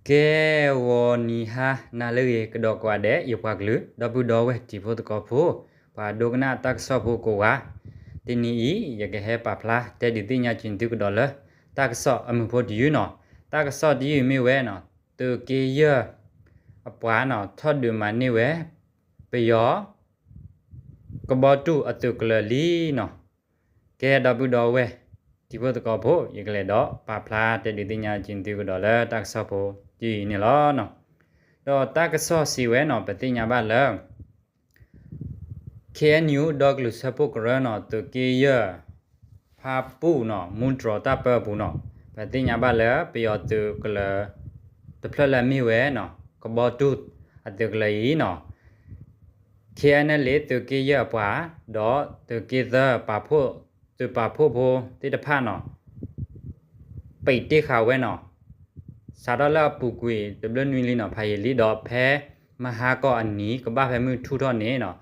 ကဲ ဂီၤနံၤဟါနၤလၢအဂ့ၤကဒီးကိးဂၤဒဲး ယပှၤကလုာ် ဒီပုၢ်ဒီဝဲၢ်တံၤဖိသကိးဖိ ပှၤဒိကနၣ်တၢ်ကစီၣ်ဖိကိးဂၤ, တနံၤအံၤ ယကဟဲပာ်ဖျါတဲဒုးသ့ၣ်ညါက့ၤသုကဒီးလၢ တၢ်ကစီၣ်အမုာ်ဖိတယုၢ်နီၤ. တၢ်ကစီၣ်တယုၢ်မ့ၢ်ဝဲနီၤ သုးက့ယဲၢ်အပှၤနီၤ ထီၣ်ဒုးမၤန့ၢ်ဝဲ ပယီၤ ကဘီတူၢ်အသုးကလၢၤလံနီၤ. ကဲ ဒီပုၢ်ဒီဝဲၢ်တံၤဖိသကိးဖိ ယကလဲၤဒီးပာ်ဖျါတဲဒုးသ့ၣ်ညါက့ၤသုကဒီးလၢတၢ်ကစီၣ်ဖိတယုၢ်အံၤန့ၣ်လီၤ. ဒီးတၢ်ကစီၣ်စံးဝဲနီၤ ပသ့ၣ်ညါဘၣ်လၢ ခ့ၣ်အဲၣ်ယူၣ် ဒီကလုာ်စၢဖှိၣ်ကရၢနီၤ သုးက့ယဲၢ် ဖၣ်ပူၣ်နီၤ မူတြီၤတၢ်ပၢအပူၤနီၤ ပသ့ၣ်ညါဘၣ်လၢပယီၤသုးကလၢၤတဖျၢၣ်လၢအမ့ၢ်ဝဲနီၤ ကဘီတူၢ်အသုးကလၢၤအံၤနီၤ ခ့ၣ်အဲၣ်ယူၣ် သုးက့ယဲၢ်အပှၤ ဒီးသုးက့သၢပာ်ဖှိၣ် သုးပာ်ဖှိၣ်ဖိသ့ၣ်တဖၣ်နီၤ ပံးတ့ၢ်ဃာ်ဝဲနီၤ စးထီၣ်လၢအပူၤကွံာ်တဘျုးနွံလံနီၤ ဖးယံာ်လံ ဒီးဖဲမဟါကီၢ်အနံၤ ကဘၣ်ဖဲမုၢ်ထူၣ်ထီၣ်န့ၣ်နီၤ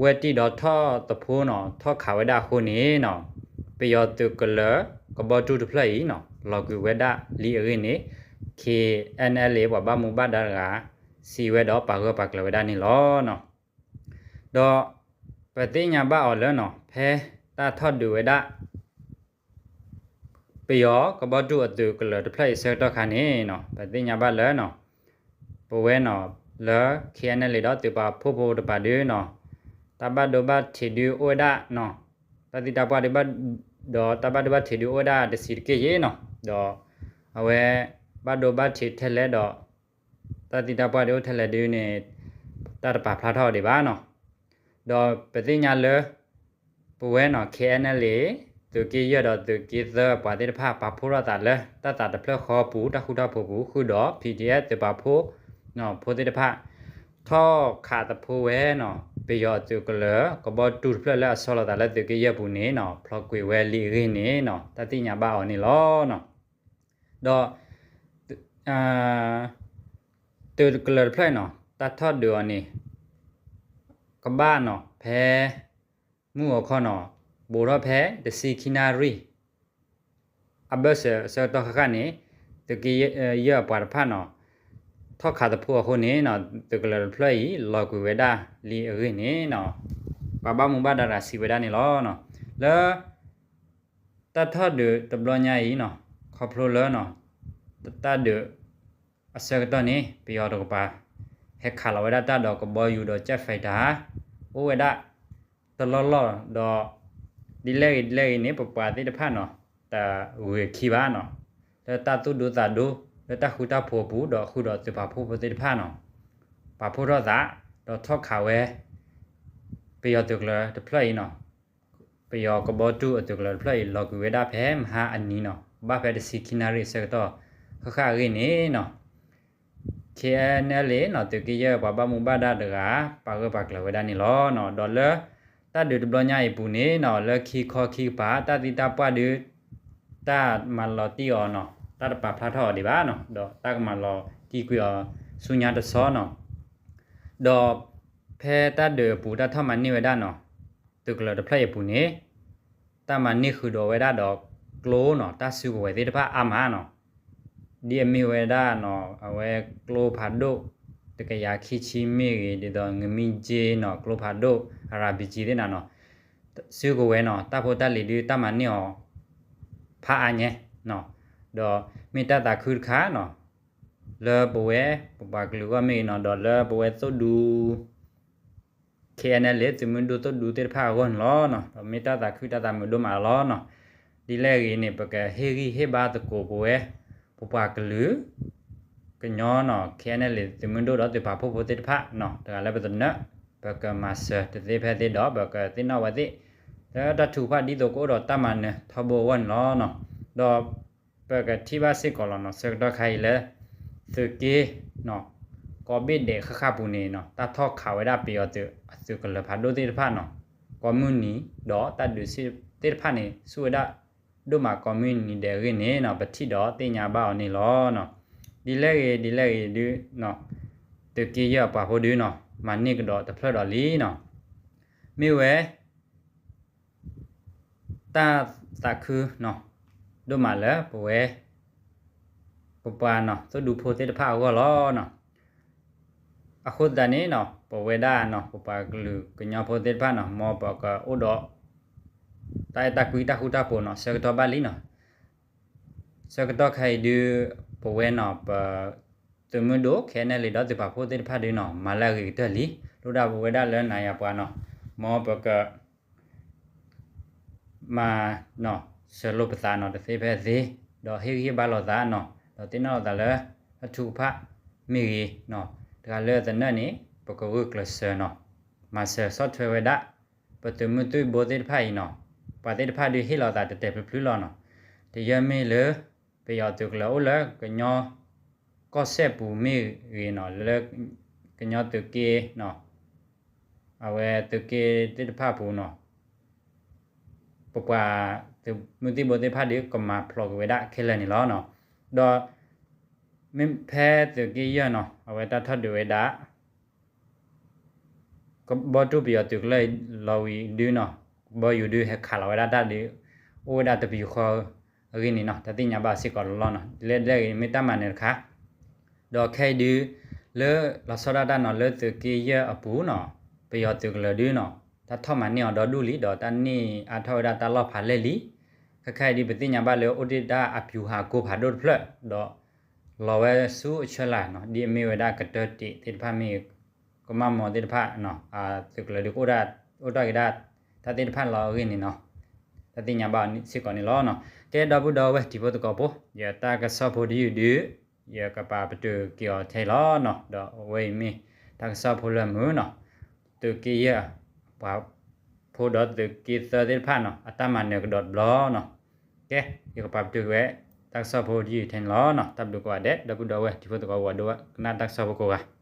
ဝဲတံၢ်ဒီးထီၣ်သဖှိနီၤ ထီၣ်ခးဝဲဒၣ်အဃိန့ၣ်နီၤ ပယီၤသုးကလၢၤ ကဘီတူၢ်တဖျၢၣ်အံၤနီၤ လီၤကွံာ်ဝဲဒၣ်လံအဂ့ၢ်န့ၣ် ခ့ၣ်အဲၣ်ယူၣ် ပှၤဘၣ်မူဘၣ်ဒါတဂၤ စံးဝဲဒီးပာ်ဂၢၢ်ပာ်ကျၢၤဝဲဒၣ်န့ၣ်လီၤ. ဒီးပသ့ၣ်ညါဘၣ်အီၤလၢနီၤ ဖဲတၢ်ထီၣ်ဒုးဝဲဒၣ် ပယီၤကဘီတူၢ်အသုးကလၢၤတဖျၢၣ်အံၤအဆၢကတီၢ်ခါန့ၣ်နီၤ ပသ့ၣ်ညါဘၣ်လၢနီၤ ပဝဲနီၤ လၢ ခ့ၣ်အဲၣ်ယူၣ် ဒီးသုးပာ်ဖှိၣ်ဖိတပၤဒုနီၤ တၢ်ဘၣ်ဒိဘၣ်ထံးဒုအိၣ်ဝဲဒၣ်နီၤ တၢ်သံတၢ်ပှၢ်ဒုဘၣ် ဒီးတၢ်ဘၣ်ဒိဘၣ်ထံးဒုအိၣ်ဝဲဒၣ်တဆံးတက့ၢ်ယဲနီၤ ဒီးအဝဲဘၣ်ဒိဘၣ်ထံးထဲလဲၣ်ဒီး တၢ်သံတၢ်ပှၢ်ဒုအိၣ်ထဲလဲၣ်ဒုန့ၣ် တၢ်တပာ်ဖျါထီၣ်အီၤဒံးဘၣ်နီၤ ဒီးပသ့ၣ်ညါလၢ ပဝဲနီၤ ခ့ၣ်အဲၣ်ယူၣ် သုးက့ယဲၢ်ဒီးသုးက့သၢပှၤသ့ၣ်တဖၣ် ပာ်ဖှိၣ်ထီၣ်သးလၢ တၢ်သးတဖျၢၣ်ဃီပူၤ တၢ်ဃူတၢ်ဖိးပူၤ ဃုာ်ဒီး PDF သုးပာ်ဖှိၣ် ဖိသ့ၣ်တဖၣ် ထီၣ်ခးသဖှိဝဲနီၤ ပယီၤအသုးကလၢၤ ကဘီတူၢ်တဖျၢၣ်လၢအဆီလီၤသးလၢသုးက့ယဲၢ်အပူၤန့ၣ်နီၤ ဖျိးကွံာ်ဝဲလံအဂ့ၢ်န့ၣ်နီၤ တၢ်သ့ၣ်ညါဘၣ်အီၤန့ၣ်လီၤ. ဒီး သုးကလၢၤတဖျၢၣ်အံၤနီၤ တၢ်ထီၣ်ဒုးအီၤန့ၣ် ကဘၣ်နီၤ ဖဲ မုၢ်ဂီၤခီနီၤ ဘူးထီၣ်ဖဲတဆံခံနၣ်ရံၣ် အဘၢၣ်စၢၤအဆၢကတီၢ်ဃၣ်ဃၣ်န့ၣ် သုးက့ယဲၢ်အပှၤတဖၣ်နီၤ ထီၣ်ခးသဖှိအဃိန့ၣ်နီၤ သုးကလၢၤတဖျၢၣ်အံၤ လီၤကွံာ်ဝဲဒၣ်လံအဂ့ၢ်န့ၣ်နီၤ ပှၤဘၣ်မူဘၣ်ဒါတဂၤစံးဝဲဒၣ်န့ၣ်လီၤ. လၢ တၢ်ထီၣ်ဒုးတဘျီညါအံၤနီၤ ခီဖျိလၢနီၤ တၢ်ဒုးအဆၢကတီၢ်န့ၣ် ပယီၤတကပၤ ဟဲခးလီၤဝဲဒၣ်တၢ်ဒီးကဘီယူၤဒီး jet fighter အိၣ်ဝဲဒၣ်တလီၢ်လီၢ်ဒီး ဒ်လဲၣ်ဂ့ၤဒ်လဲၣ်ဂ့ၤန့ၣ် ပပှၤသ့ၣ်တဖၣ်နီၤ တဂုာ်ခံဘၣ်နီၤ လၢတၢ်သူၣ်ဒူသးဒူ လၢတၢ်ဃူတၢ်ဖိးအပူၤ ဒီးဃုာ်ဒီးသုးပာ်ဖှိၣ်ဖိသ့ၣ်တဖၣ်နီၤ ပာ်ဖှိၣ်ထီၣ်သး ဒီးထီၣ်ခးဝဲ ပယီၤသုးကလၢၤတဖျၢၣ်အံၤနီၤ ပယီၤကဘီတူၢ်အသုးကလၢၤတဖျၢၣ်အံၤ လီၤကွံာ်ဝဲဒၣ်ဖဲမဟါအနံၤနီၤ ကဘၣ်ဖဲတဆံခံနၣ်ရံၣ်အဆၢကတီၢ် ဃၣ်ဃၣ်အဂ့ၢ်န့ၣ်နီၤ ခ့ၣ်အဲၣ်ယူၣ် နီၤ သုးက့ယဲၢ်ပှၤဘၣ်မူဘၣ်ဒါတဂၤ ပာ်ဂၢၢ်ပာ်ကျၢၤဝဲဒၣ်န့ၣ်လီၤ. ဒီးလၢတၢ်ဒုးတဘျီညါအံၤအပူၤန့ၣ်နီၤ လၢခံခီခံကပၤ တၢ်သံတၢ်ပှၢ်ဒု တၢ်မၤလီၤတံၢ်အီၤနီၤ တၢ်တပာ်ဖျါထီၣ်အီၤဒံးဘၣ်နီၤ ဒီးတၢ်ကမၤလီၤတံၢ်ကွံာ်အီၤဆူညါတဆီနီၤ ဒီးဖဲတၢ်ဒုးအပူၤ တၢ်ထီၣ်မၤန့ၢ်ဝဲဒၣ်နီၤ သုးကလၢၤတဖျၢၣ်အံၤအပူၤန့ၣ် တၢ်မၤန့ၢ်ဃုာ်ဒီးဝဲဒၣ်ဒီးကျိနီၤ တၢ်စုကဝဲၤသ့ၣ်တဖၣ်အါမးနီၤ ဒ်အမ့ၢ်ဝဲဒၣ်နီၤ အဝဲကျိဖးဒိၣ် တကယၤခံဆံမ့ၢ်ဂ့ၤ ဒ်သိးငမံၣ်ကၠ့နီၤ ကျိဖးဒိၣ် အရၤဘံကၠံသ့ၣ်နီၤ စုကဝဲၤနီၤ တၢ်ဖိတၢ်လံၤဒု တၢ်မၤန့ၢ်အီၤ ဖးအါညါနီၤ ဒီးမ့ၢ်တၢ်သးခုတခါနီၤ လၢပဝဲ ပပှၤကလုာ်အဂီၢ်မ့ၢ်ဂ့ၤနီၤ ဒီးလၢပဝဲသိၣ်ဒူ ခ့ၣ်အဲၣ်ယူၣ် သုးမုၢ်ဒိၣ်သိၣ်ဒူသ့ၣ်တဖၣ်အဂီၢ်န့ၣ်လီၤ. ဒီးမ့ၢ်တၢ်သးခုတၢ်သးမုာ်ဒိၣ်မးလီၤနီၤ. ဒ်လဲၣ်ဂ့ၤန့ၣ် ပကဟ့ၣ်ဂံၢ်ဟ့ၣ်ဘါသကိးပဝဲ ပပှၤကလုာ် ကညီနီၤ ခ့ၣ်အဲၣ်ယူၣ် သုးမုၢ်ဒိၣ်ဒီးသုးပာ်ဖှိၣ်ဖိသ့ၣ်တဖၣ်နီၤ တဂၤလၢပသနၢၣ် ပကမၤစၢၤတသ့ဖဲသ့ဒီး ပကသ့ၣ်နီၣ်ဝဲသ့ၣ် လၢတၢ်ထုကဖၣ်ဒ်သိးကအိၣ်ဒီးတၢ်မၤနၢၤထီဘိအဂီၢ်န့ၣ်လီၤ. ဒီး ပကထံၣ်ဘၣ်စ့ၢ်ကီးလီၤနီၤ ဆၢကတီၢ်ခါအံၤလၢ သုးက့ ကိးဘ့ၣ်ဒဲးဃၣ်ဃၣ်ပူၤန့ၣ်နီၤ တၢ်ထီၣ်ခးဝဲဒၣ်ပယီၤသုးအသုးကလၢၤဖးဒိၣ်သ့ၣ်တဖၣ်နီၤ ကိးမုၢ်နံၤ ဒီးတၢ်ဒုးသ့ၣ်တဖၣ်န့ၣ် ဆူၣ်ဝဲဒၣ်ဒိၣ်မးကိးမုၢ်နံၤဒဲးအဂ့ၢ်န့ၣ်နီၤ ပထံၣ်ဒီးသ့ၣ်ညါဘၣ်အီၤန့ၣ်လီၤ. ဒ်လဲၣ်ဂ့ၤ ဒ်လဲၣ်ဂ့ၤဒု သုးက့ယဲၢ်အပှၤဖိဒုနီၤ မၤန့ၢ်ကဒီးတဖျၢၣ်ဒီးလံနီၤ မ့ၢ်ဝဲ တၢ်သးခုနီၤ ဒိၣ်မးလၢပဝဲ ပပှၤနီၤ သိၣ်ဒူဖိသ့ၣ်တဖၣ်အဂီၢ်လီၤနီၤ. အဃိသတးန့ၣ်နီၤ ပဝဲဒၣ်နီၤ ပပှၤကလုာ်ကညီဖိသ့ၣ်တဖၣ်နီၤ မ်ပကအိၣ်ဒီး တၢ်အဲၣ်တၢ်ကွံတၢ်ဃူတၢ်ဖိးနီၤ ဆၢကတီၢ်ဘၣ်လံနီၤ. ဆၢကတီၢ်ခဲအံၤဒုး ပဝဲနီၤ ပသုးမုၢ်ဒိၣ် ခဲအံၤန့ၣ်လံဒီးသုးပာ်ဖှိၣ်သ့ၣ်တဖၣ်ဒုးနီၤ မၤလၢအဂ့ၤကတၢၢ်လံ. လိၣ်ဒၣ်ပဝဲဒၣ်လၢနၤယၤပှၤနီၤ မ်ပက မၤနီၤ ဆၢလိာ်ပသးနီၤ တသ့ဖဲအသ့ ဒီးဟ့ၣ်ဂံၢ်ဟ့ၣ်ဘါလိာ်သးနီၤ ဒီးသ့ၣ်နီၣ်လိာ်သးလၢ အထုကဖၣ်မ့ၢ်ဂ့ၤနီၤ တဂၤလၢသနၢၣ်န့ၣ် ပကဂုာ်ကျဲးစၢးနီၤ မၤစၢၤဆီၣ်ထွဲဝဲဒၣ် ပသုးမုၢ်သံၣ်ဘိသ့ၣ်တဖၣ်အံၤနီၤ. ပှၤသ့ၣ်တဖၣ်ဒုးဟ့ၣ်လီၤသးတဲာ်တဲာ်ဖျုးဖျုးလီၤနီၤ. တယၢၢ်မ့ၢ်လၢ ပယီၤသုးကလၢၤအိၣ်လၢကညီ ကီၢ်စဲၣ်ပူၤမ့ၢ်ဂ့ၤနီၤ လၢကညီသုးက့နီၤ အဝဲသုးက့သ့ၣ်တဖၣ်အပူၤနီၤ ပပှၤသုးမုၢ်သံၣ်ဘိသ့ၣ်တဖၣ်ဒုး ကမၤဖျိးက့ၤဝဲဒၣ်ခဲလၢာ်န့ၣ်လီၤနီၤ. ဒီး မ့ၢ်ဖဲသုးက့ယဲၢ်နီၤ အဝဲတၢ်ထီၣ်ဒုးဝဲဒၣ် ကဘီတူၢ်ပယီၤသုးကလၢၤလီၤဝံၤဒုနီၤ ကဘီယူၤဒုဟဲခးလီၤဝဲဒၣ်တၢ်ဒုး အိၣ်ဝဲဒၣ်တပယူာ်ဃီအဂ့ၢ်န့ၣ်နီၤ တၢ်သ့ၣ်ညါဘၣ်စ့ၢ်ကီးလီၤနီၤ. လၢဒ်လဲၣ်ဂ့ၤမ့ၢ်တၢ်မၤနၢၤတခါ ဒီးခဲအံၤဒုး လၢလီၤဆီဒၣ်တၢ်နီၤ လၢသုးက့ယဲၢ်အပူၤနီၤ ပယီၤသုးကလၢၤဒုနီၤ တၢ်ထီၣ်မၤန့ၢ်အီၤဒီဒူၣ်လံ ဒီးတၢ်န့ၢ်အါထီၣ်ဝဲဒၣ်တၢ်လီၢ်ဖးလဲၢ်လံ. ခဲခါအံၤဒုး ပသ့ၣ်ညါဘၣ်လၢအိၣ်တ့ၢ်ဒၣ်အပျူၤဟးကိဖးဒိၣ်တဖျၢၣ် ဒီးလီၤဝဲဆူအဆၢလၢ်နီၤ ဒ်အမ့ၢ်ဝဲဒၣ်ကတၢၢ်တံးသ့ၣ်တဖၣ်မ့ၢ်ဂ့ၤ ကမၣ်မီၤသ့ၣ်တဖၣ် သုးကလၢၤဒုးကအိၣ်တ့ၢ်က့ၤဒၣ် တၢ်သ့ၣ်တဖၣ်လီၤအဂ့ၢ်န့ၣ်နီၤ တၢ်သ့ၣ်ညါဘၣ်စ့ၢ်ကီးန့ၣ်လီၤနီၤ. ကဲဒီပုၢ်ဒီဝဲၢ်တံၤဖိသကိးဖိ ယတၢ်ကစီၣ်ဖိတယုၢ်ဒုး ယကပာ်ပတုာ်က့ၤအီၤထဲအံၤလီၤနီၤ. ဒီးအဝဲအံၤမ့ၢ်တၢ်ကစီၣ်ဖိလၢမုာ်နီၤ သုးက့ယဲၢ် ပှၤဖိဒီးသုးက့သၢသ့ၣ်တဖၣ်နီၤ အတၢ်မၤနၢၤကဒီးတဘျီနီၤ. ကဲ ယကပာ်ပတုာ်ဝဲ တၢ်ကစီၣ်ဖိတယုၢ်ထဲန့ၣ်လီၤနီၤ. တၢ်ဘျုးကိးဂၤဒဲး ဒီပုၢ်ဒီဝဲၢ်တံၤဖိသကိးဖိ ဒိကနၣ်တၢ်ကစီၣ်ဖိကိးဂၤ